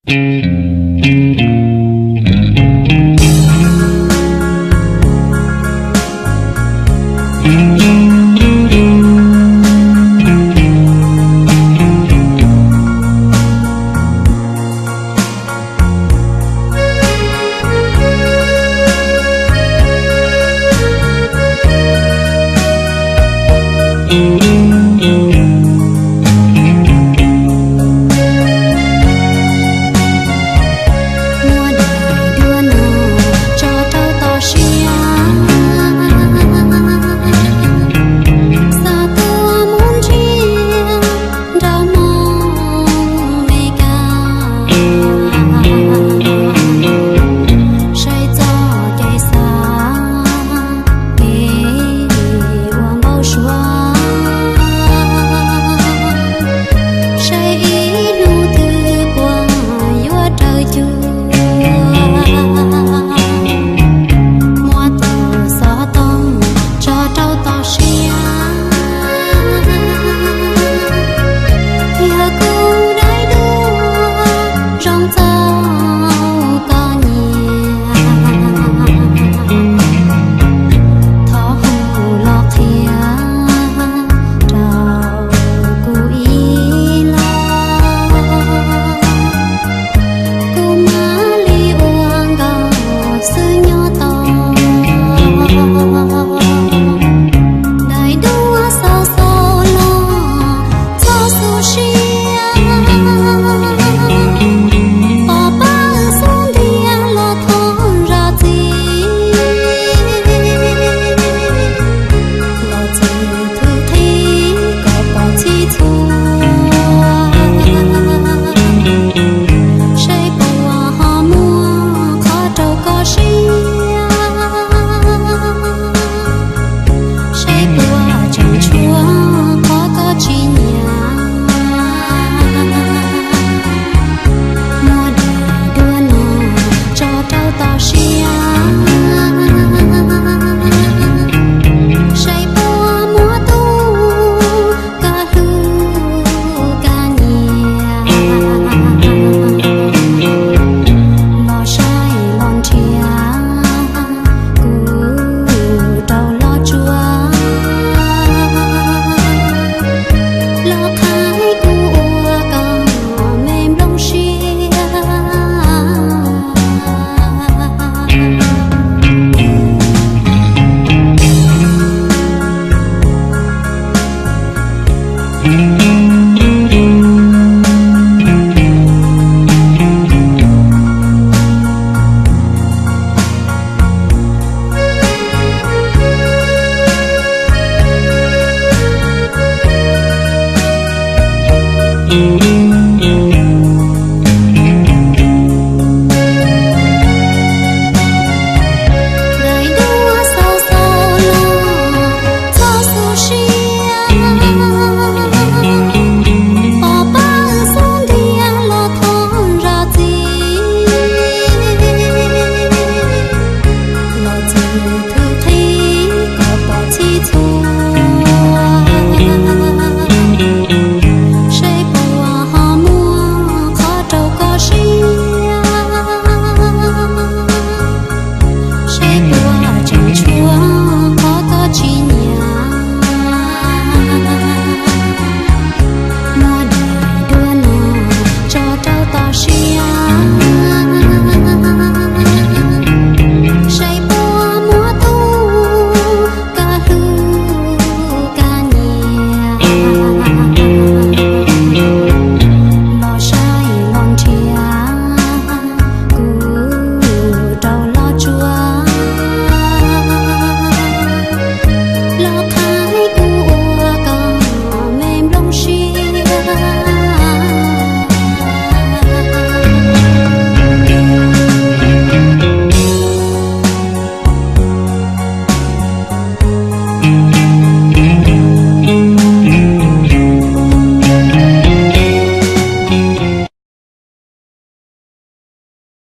Muab daim duab no tso rau toj siab, xa tuaj mus ntsia nraum Hmoob Mes Kas, saib txoj kev xav kev ua npau suav, saib ib hnub twg puas yuav raws cuag. Muab tus xov tooj tso rau toj siab, yog kuv daim duab zoo txaus koj nyiam, thov hu los qhia rau kuv ib los, kuv mam li ua nkaus xwb nyob tau. Daim duab xaus xaus los txhob xub siab, pom pab xub ntiag los thov zam txim, los txim thwj qhib kom pom txhij txhua, saib puas ho muaj qhov rau koj siab, saib puas tseem tshuav qhov koj tsis nyiam. Muab daim duab no tso rau toj siab, saib puas muaj tus koj hlub koj nyiam, los saib los nrhiav kuv rau los tsuag, los qhaib kuv ua koj me nplooj siab.